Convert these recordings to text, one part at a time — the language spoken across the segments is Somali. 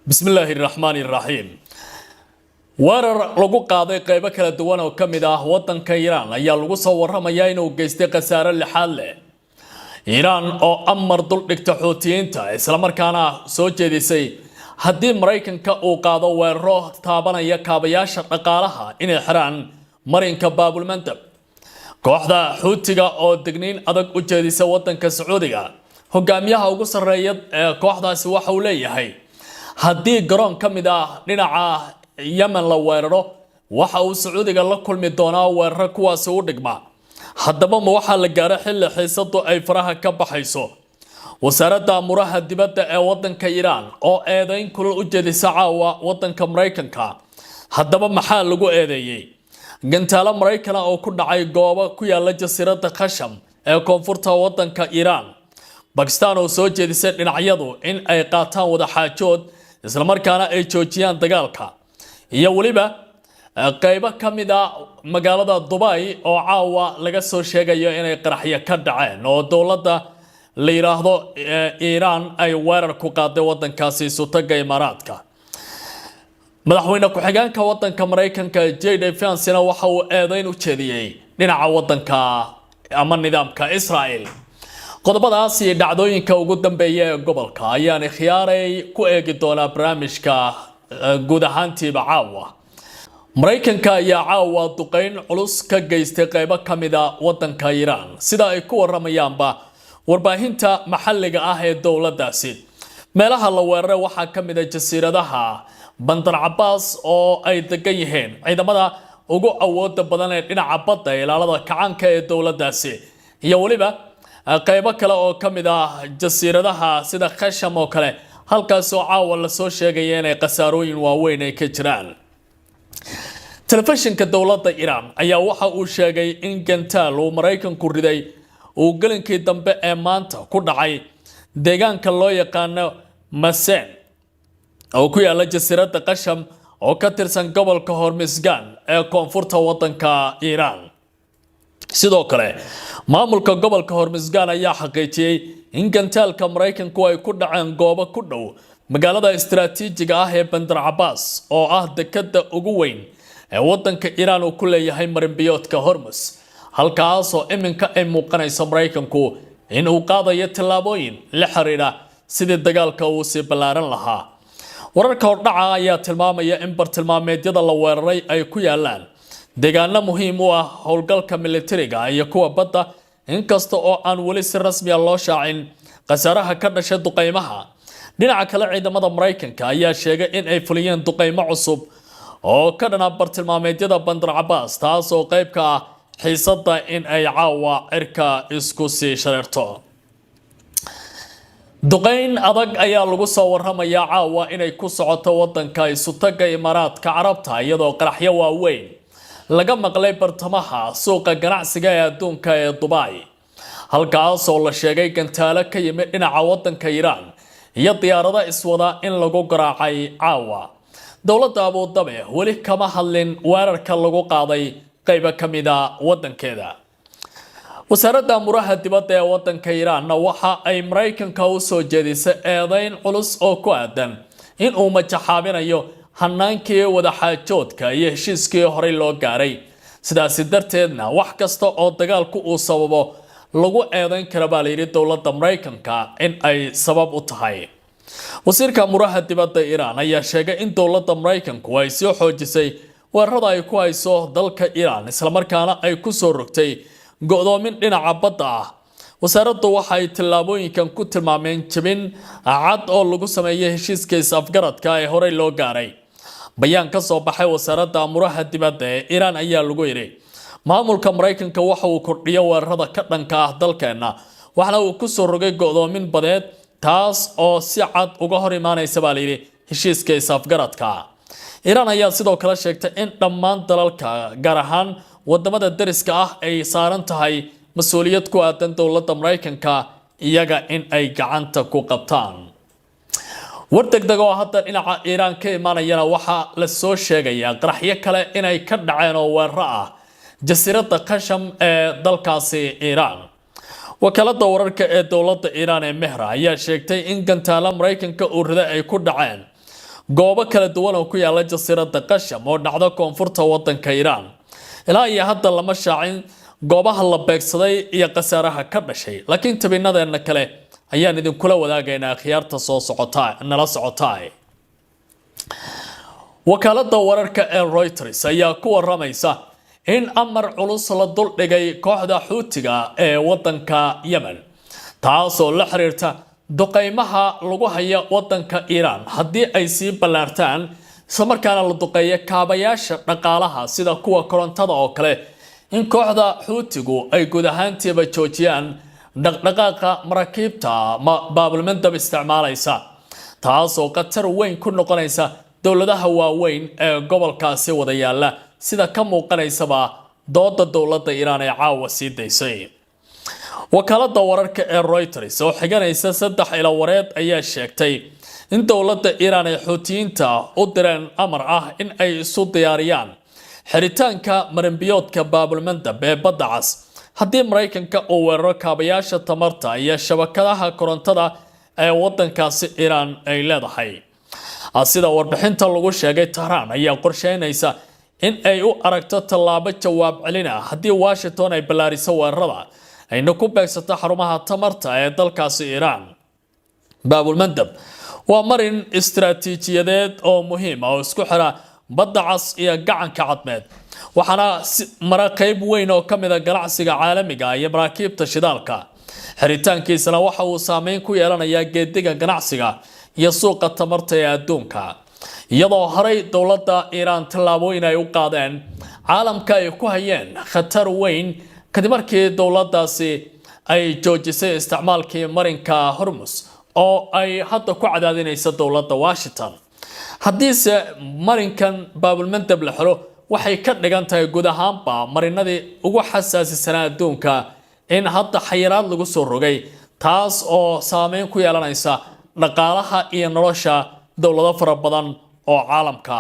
Bismillaahi raxmaani raxiim. Weerar lagu qaaday qaybo kala duwan oo ka mid ah waddanka Iiraan ayaa lagu soo warramayaa inuu geystay khasaare lixaad leh. Iiraan oo amar duldhigta Xuutiyiinta, islamarkaana soo jeedisay haddii Maraykanka uu qaado weeraro taabanaya kaabayaasha dhaqaalaha inay xiraan marinka Baabulmandab. Kooxda Xuutiga oo degniin adag u jeedisa waddanka Sacuudiga. Hogaamiyaha ugu sarreeya ee kooxdaasi waxa uu leeyahay haddii garoon ka mid ah dhinaca Yemen la weeraro, waxa uu Sacuudiga la kulmi doonaa weeraro kuwaasi u dhigma. Haddaba ma waxaa la gaaray xilli xiisadu ay faraha ka baxayso? Wasaaradda amuraha dibadda ee waddanka Iiraan oo eedeyn kulul u jeedisa caawa waddanka Maraykanka. Haddaba maxaa lagu eedeeyey? Gantaalo Maraykana oo ku dhacay goobo ku yaala jasiiradda Khasham ee koonfurta waddanka Iiraan. Bakistan oo soo jeedisay dhinacyadu in ay qaataan wadaxaajood, islamarkaana ay joojiyaan dagaalka. Iyo weliba qaybo ka mid a magaalada Dubai oo caawa laga soo sheegayo inay qaraxyo ka dhaceen, oo dowladda la yidhaahdo Iiraan ay weerar ku qaaday waddankaasi Isutaga Imaaraadka. Madaxweyne ku-xigeenka waddanka Maraykanka J D Vancena waxa uu eedeyn u jeediyey dhinaca waddanka ama nidaamka Israel. Qodobadaas iyo dhacdooyinka ugu dambeeya ee gobolka ayaan ikhyaaray ku eegi doonaa barnaamijka guud ahaantiiba caawa. Maraykanka ayaa caawa duqeyn culus ka geystay qaybo ka mid a waddanka Iiraan, sida ay ku waramayaanba warbaahinta maxalliga ah ee dowladdaasi. Meelaha la weeraray waxaa ka mid a jasiiradaha Bandar Cabaas oo ay degan yihiin ciidamada ugu awooda badan ee dhinaca badda ilaalada kacaanka ee dowladdaasi, iyo weliba qaybo kale oo ka mid ah jasiiradaha sida Khasham oo kale, halkaasoo caawa lasoo sheegaya inay khasaarooyin waaweyn ay ka jiraan. Telefishinka dowladda Iiraan ayaa waxa uu sheegay in gantaal uu Maraykanku riday uu gelinkii dambe ee maanta ku dhacay deegaanka loo yaqaano Masen oo ku yaala jasiiradda Qasham oo ka tirsan gobolka Hormisgan ee koonfurta waddanka Iiraan. Sidoo kale maamulka gobolka Hormisgan ayaa xaqiijiyey in gantaalka Maraykanku ay ku dhaceen goobo ku dhow magaalada istaraatiijiga ah ee Bandar Cabaas, oo ah dekadda ugu weyn ee waddanka Iiraan uu ku leeyahay marinbiyoodka Hormus, halkaasoo iminka ay muuqanayso Maraykanku in uu qaadayo tallaabooyin la xiriira sidii dagaalka uu sii ballaaran lahaa. Wararka hordhaca ayaa tilmaamaya in bartilmaameedyada la weeraray ay ku yaalaan deegaano muhiim u ah howlgalka militariga iyo kuwa badda, inkasta oo aan weli si rasmiya loo shaacin khasaaraha ka dhashay duqeymaha. Dhinaca kale, ciidamada Maraykanka ayaa sheegay in ay fuliyeen duqeymo cusub oo ka dhana bartilmaameedyada Bandar Cabaas, taas oo qayb ka ah xiisadda in ay caawa cirka isku sii shareerto. Duqeyn adag ayaa lagu soo waramayaa caawa inay ku socoto wadanka Isutaga Imaaraadka Carabta, iyadoo qaraxyo waaweyn laga maqlay bartamaha suuqa ganacsiga ee adduunka ee Dubai, halkaas oo la sheegay gantaalo ka yimid dhinaca wadanka Iiraan iyo diyaarado iswada in lagu garaacay caawa. Dowladda Abudabe weli kama hadlin weerarka lagu qaaday qaybo ka mida wadankeeda. Wasaaradda amuraha dibadda ee wadanka Iiraanna waxa ay Maraykanka u soo jeedisay eedeyn culus oo ku aadan in uu majaxaabinayo hanaankii wadaxaajoodka iyo heshiiskii horey loo gaaray, sidaasi darteedna wax kasta oo dagaalku uu sababo lagu eedeyn kara baa layidhi dowladda Maraykanka in ay sabab u tahay. Wasiirka amuraha dibadda Iiraan ayaa sheegay in dowladda Maraykanku ay sii xoojisay weerarada ay ku hayso dalka Iiraan, islamarkaana ay ku soo rogtay go'doomin dhinaca badda ah. Wasaaraddu waxay tallaabooyinkan ku tilmaameen jebin cad oo lagu sameeyay heshiiska is-afgaradka ee horey loo gaaray. Bayaan ka soo baxay wasaaradda amuraha dibadda ee Iiraan ayaa lagu yidhi: "Maamulka Maraykanka waxa uu kordhiyo weerarada ka dhanka ah dalkeenna, waxaana uu ku soo rogay go'doomin badeed, taas oo si cad uga hor imaanaysa," baa layidhi, "heshiiska is-afgaradka." Iiraan ayaa sidoo kale sheegtay in dhammaan dalalka, gaar ahaan wadamada dariska ah, ay saaran tahay mas-uuliyad ku aadan dowladda Maraykanka iyaga in ay gacanta ku qabtaan. War degdeg oo hadda dhinaca Iiraan ka imaanayana waxaa la soo sheegayaa qaraxyo kale inay ka dhaceen oo weeraro ah jasiiradda Khasham ee dalkaasi Iiraan. Wakaalada wararka ee dowladda Iiraan ee Mehra ayaa sheegtay in gantaalo Maraykanka uu riday ay ku dhaceen Goobo kala duwan oo ku yaala jasiiradda Qasham oo dhacda koonfurta wadanka Iiraan. Ilaa iyo hadda lama shaacin goobaha la beegsaday iyo khasaaraha ka dhashay, laakiin tabinadeena kale ayaan idinkula wadaagaynaa. Akhyaarta soo socota nala socotaa, wakaaladda wararka ee Reuters ayaa ku waramaysa in amar culus la duldhigay kooxda Xuutiga ee wadanka Yemen, taasoo la xiriirta duqeymaha lagu haya wadanka Iiraan. Haddii ay sii ballaartaan, islamarkaana la duqeeyo kaabayaasha dhaqaalaha sida kuwa korontada oo kale, in kooxda Xuutigu ay guud ahaantiiba joojiyaan dhaqdhaqaaqa maraakiibta Baabulmandab isticmaalaysa, taasoo khatar weyn ku noqonaysa dowladaha waaweyn ee gobolkaasi wada yaala, sida ka muuqanaysaba dooda dowladda Iiraan ee caawa sii daysay. Wakaaladda wararka ee Reuters oo xiganaysa saddex ilawareed ayaa sheegtay in dowladda Iiraan ay Xuutiyiinta u direen amar ah in ay isu diyaariyaan xiritaanka marinbiyoodka Baabulmandab ee Badda Cas haddii Maraykanka uu weeraro kaabayaasha tamarta iyo shabakadaha korontada ee wadankaasi Iiraan ay leedahay. Sida warbixinta lagu sheegay, Tahraan ayaa qorsheynaysa in ay u aragto tallaabo jawaab celin ah haddii Washington ay ballaariso weerarada ayna ku beegsato xarumaha tamarta ee dalkaasi Iiraan. Baabulmandab waa marin istaraatiijiyadeed oo muhiim ah oo isku xira Badda Cas iyo Gacanka Cadmeed, waxaana mara qayb weyn oo ka mid ah ganacsiga caalamiga iyo maraakiibta shidaalka. Xiritaankiisana waxa uu saameyn ku yeelanayaa geediga ganacsiga iyo suuqa tamarta ee adduunka, iyadoo horey dowladda Iiraan tallaabooyin ay u qaadeen caalamka ay ku hayeen khatar weyn, kadib markii dowladdaasi ay joojisay isticmaalkii marinka Hormus oo ay hadda ku cadaadinaysa dowladda Washington. Haddiise marinkan Baabulmandab la xiro, waxay ka dhigan tahay guud ahaanba marinadii ugu xasaasisanaa adduunka in hadda xayiraad lagu soo rogay, taas oo saameyn ku yeelanaysa dhaqaalaha iyo nolosha dowlado fara badan oo caalamka.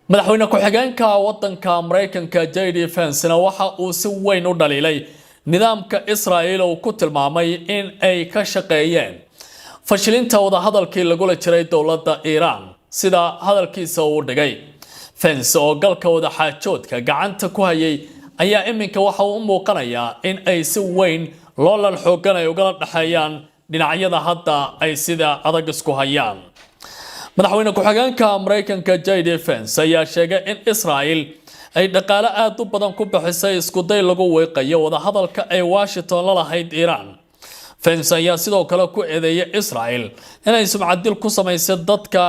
Madaxweyne ku-xigeenka wadanka Maraykanka J D Vance-na waxa uu si weyn u dhaliilay nidaamka Israel oo ku tilmaamay in ay ka shaqeeyeen fashilinta wadahadalkii lagula jiray dowladda Iiraan, sida hadalkiisa uu dhigay. Vance oo galka wadaxaajoodka gacanta ku hayay ayaa iminka waxa uu u muuqanayaa in ay si weyn loolan xoogan ay ugala dhexeeyaan dhinacyada hadda ay sida adag isku hayaan. Madaxweyne ku-xigeenka Maraykanka J D Vance ayaa sheegay in Israel ay dhaqaale aada u badan ku bixisay iskuday lagu wiiqayo wadahadalka ay Washington la lahayd Iiraan. Vance ayaa sidoo kale ku eedeeyay Israel inay sumcadil ku samaysay dadka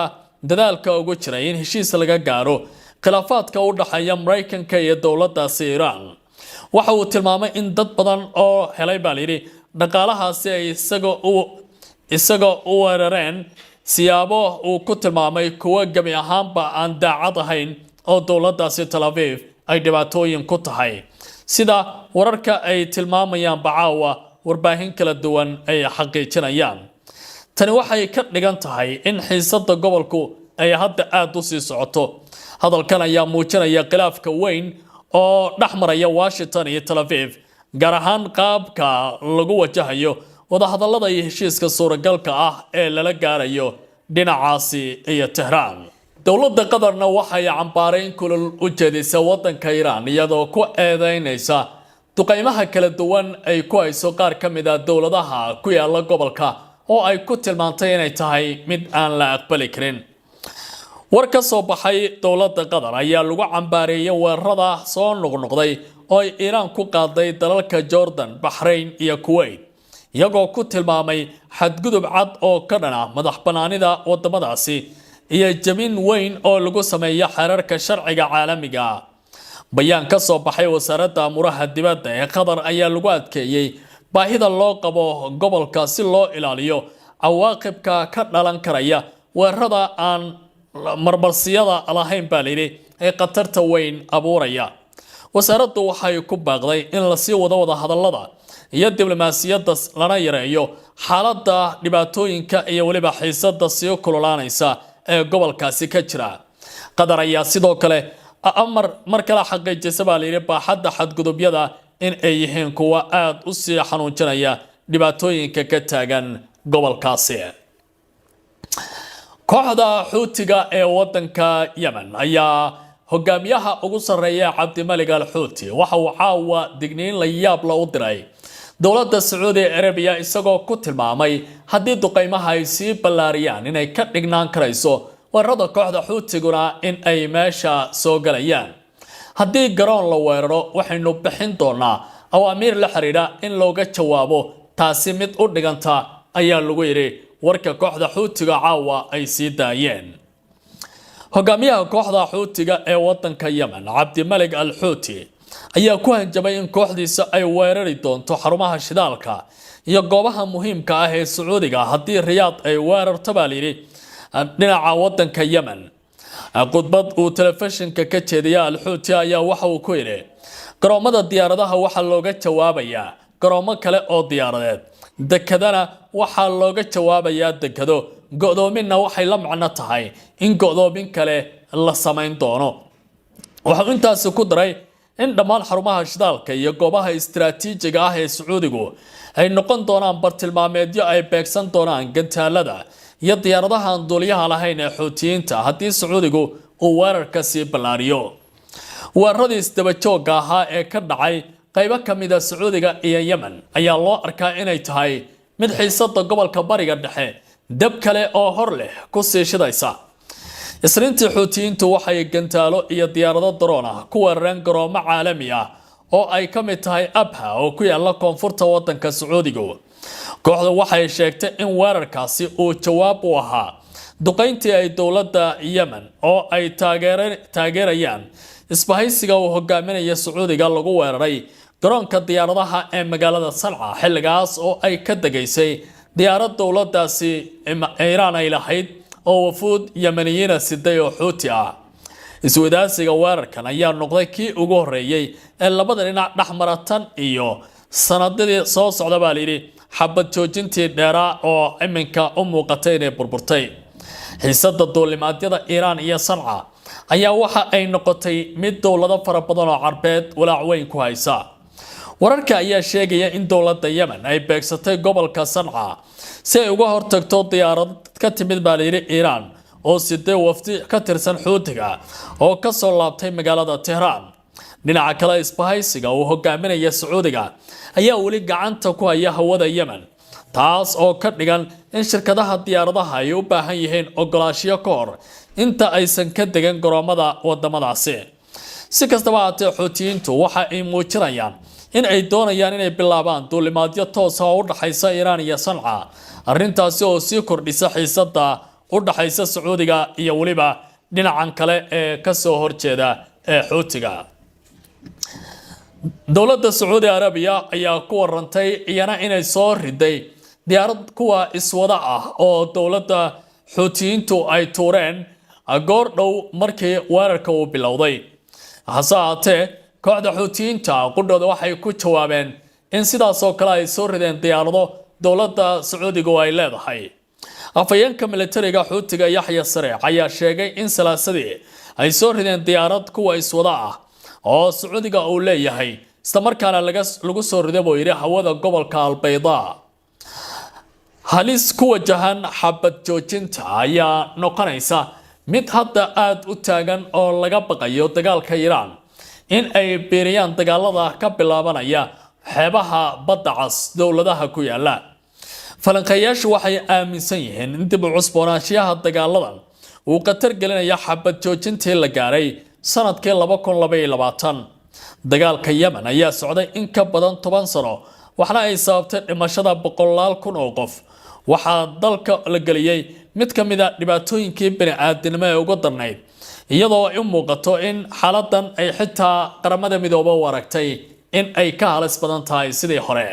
dadaalka ugu jiray in heshiis laga gaaro khilaafaadka u dhexeeya Maraykanka iyo dowladaasi Iiraan. Waxa uu tilmaamay in dad badan oo helay, baa layidhi, dhaqaalahaasi ay isaga u weerareen siyaabo uu ku tilmaamay kuwo gebi ahaanba aan daacad ahayn oo dowladaasi Tel Aviv ay dhibaatooyin ku tahay, sida wararka ay tilmaamayaan bacaawa warbaahin kala duwan ay xaqiijinayaan. Tani waxay ka dhigan tahay in xiisada gobolku ay hadda aada u sii socoto. Hadalkan ayaa muujinaya khilaafka weyn oo dhex maraya Washington iyo Tel Aviv, gaar ahaan qaabka lagu wajahayo wadahadallada iyo heshiiska suuragalka ah ee lala gaarayo dhinacaasi iyo Tehraan. Dowladda Qatarna waxay cambaarayn kulul u jeedisay wadanka Iiraan, iyadoo ku eedeynaysa duqeymaha kala duwan ay ku hayso qaar ka mid ah dowladaha ku yaala gobolka, oo ay ku tilmaantay inay tahay mid aan la aqbali karin. War ka soo baxay dowladda Qatar ayaa lagu cambaareeyay weerarada soo noqnoqday oo ay Iiraan ku qaaday dalalka Jordan, Baxrayn iyo Kuwait, iyagoo ku tilmaamay xadgudub cad oo ka dhan ah madax bannaanida wadamadaasi iyo jabin weyn oo lagu sameeyo xeerarka sharciga caalamiga. Bayaan ka soo baxay wasaaradda amuraha dibadda ee Qatar ayaa lagu adkeeyey baahida loo qabo gobolka si loo ilaaliyo cawaaqibka ka dhalan karaya weerarada aan marmarsiyada lahayn, baa layidhi, ee khatarta weyn abuuraya. Wasaaraddu waxay ku baaqday in lasii wado wada hadallada iyo diblomaasiyadda, lana yareeyo xaaladda dhibaatooyinka iyo weliba xiisada sii kululaanaysa ee gobolkaasi ka jira. Qatar ayaa sidoo kale amar mar kale xaqiijisa, baa layidhi, baaxadda xadgudubyada in ay yihiin kuwa aada u sii xanuujinaya dhibaatooyinka ka taagan gobolkaasi. Kooxda Xuutiga ee wadanka Yemen ayaa hogaamiyaha ugu sarreeya Cabdimalig al Xuuti waxa uu caawa digniin la yaab la u diray dowladda Sacuudi Arabiya, isagoo ku tilmaamay haddii duqeymaha ay sii ballaariyaan inay ka dhignaan karayso weerarada kooxda Xuutiguna in ay meesha soo galayaan. "Haddii garoon la weeraro, waxaynu bixin doonaa awaamiir la xidhiidha in looga jawaabo taasi mid u dhiganta," ayaa lagu yidhi warka kooxda Xuutiga caawa ay sii daayeen. Hogaamiyaha kooxda Xuutiga ee wadanka Yemen, Cabdimalig al Xuuti, ayaa ku hanjabay in kooxdiisa ay weerari doonto xarumaha shidaalka iyo goobaha muhiimka ah ee Sacuudiga haddii Riyaad ay weerarto, baa layidhi, dhinaca wadanka Yemen. Khudbad uu telefishinka ka jeediya Alxuuti ayaa waxa uu ku yidhi: "Garoomada diyaaradaha waxaa looga jawaabayaa garoomo kale oo diyaaradeed, dekadana waxaa looga jawaabayaa dekado, go'doominna waxay la macno tahay in go'doomin kale la samayn doono." Wuxuu intaasi ku daray in dhammaan xarumaha shidaalka iyo goobaha istiraatiijiga ah ee Sacuudigu ay noqon doonaan bartilmaameedyo ay beegsan doonaan gantaalada iyo diyaaradaha aan duuliyaha lahayn ee Xuutiyiinta haddii Sacuudigu uu weerarka sii ballaariyo. Weeraradii isdaba joogga ahaa ee ka dhacay qaybo ka mid ah Sacuudiga iyo Yemen ayaa loo arkaa inay tahay mid xiisada gobolka Bariga Dhexe dab kale oo hor leh ku sii shidaysa. Isniintii, Xuutiyiintu waxay gantaalo iyo diyaarado daroon ah ku weerareen garoomo caalami ah oo ay ka mid tahay Abha oo ku yaala koonfurta wadanka Sacuudiga. Kooxdu waxay sheegtay in weerarkaasi uu jawaab u ahaa duqayntii ay dowladda Yemen oo ay taageerayaan isbahaysiga uu hogaaminaya Sacuudiga lagu weeraray garoonka diyaaradaha ee magaalada Sanca, xilligaas oo ay ka degaysay diyaarad dowladaasi Iiraan ay lahayd oo wafuud Yemeniyiina siday oo Xuuti ah. Iswadaarsiga weerarkan ayaa noqday kii ugu horreeyey ee labada dhinac dhexmara tan iyo sanadadii soo socda, baa layidhi, xabad joojintii dheeraa oo iminka u muuqatay inay burburtay. Xiisada duulimaadyada Iiraan iyo Sanca ayaa waxa ay noqotay mid dowlado fara badan oo Carbeed walaac weyn ku haysa. Wararka ayaa sheegaya in dowladda Yemen ay beegsatay gobolka Sanca si ay uga hortagto diyaarad ka timid, baa layidhi, Iiraan oo sidee wafdi ka tirsan Xuutiga oo kasoo laabtay magaalada Tehraan. Dhinaca kale, isbahaysiga uu hogaaminaya Sacuudiga ayaa weli gacanta ku haya hawada Yemen, taas oo ka dhigan in shirkadaha diyaaradaha ay u baahan yihiin ogolaashiyo ka hor inta aysan ka degan garoomada wadamadaasi. Si kastaba haatee, Xuutiyiintu waxa ay muujinayaan in ay doonayaan inay bilaabaan duulimaadyo toosa oo u dhaxaysa Iiraan iyo Sanca, arrintaasi oo sii kordhisa xiisada u dhaxaysa Sacuudiga iyo weliba dhinacan kale ee kasoo horjeeda ee Xuutiga. Dowladda Sacuudi Arabiya ayaa ku warantay iyana inay soo riday diyaarad kuwa iswada ah oo dowladda Xuutiyiintu ay tuureen goor dhow markii weerarka uu bilowday. Hase ahaatee, kooxda Xuutiyiinta qudhooda waxay ku jawaabeen in sidaasoo kale ay soo rideen diyaarado dowladda Sacuudigu ay leedahay. Afhayeenka militariga Xuutiga, Yaxya Sareec, ayaa sheegay in Salaasadii ay soo rideen diyaarad kuwa iswada ah oo Sacuudiga uu leeyahay, islamarkaana lagu soo riday, buu yidhi, hawada gobolka Albaydaa. Halis ku wajahan xabad joojinta ayaa noqonaysa mid hadda aada u taagan oo laga baqayo dagaalka Iiraan in ay biiriyaan dagaalada ka bilaabanaya xeebaha Badda Cas dowladaha ku yaala. Falanqeeyaashu waxay aaminsan yihiin in dib u cusboonaanshiyaha dagaaladan uu khatar gelinaya xabad joojintii la gaaray sanadkii 2022. Dagaalka Yemen ayaa socday in ka badan 10 sano, waxna ay sababtay dhimashada boqolaal kun oo qof. Waxaa dalka la geliyey mid ka mid ah dhibaatooyinkii bani-aadinimo ee ugu darnayd, iyadoo ay u muuqato in xaaladan ay xitaa Qaramada Midoobe u aragtay in ay ka halis badan tahay sidii hore.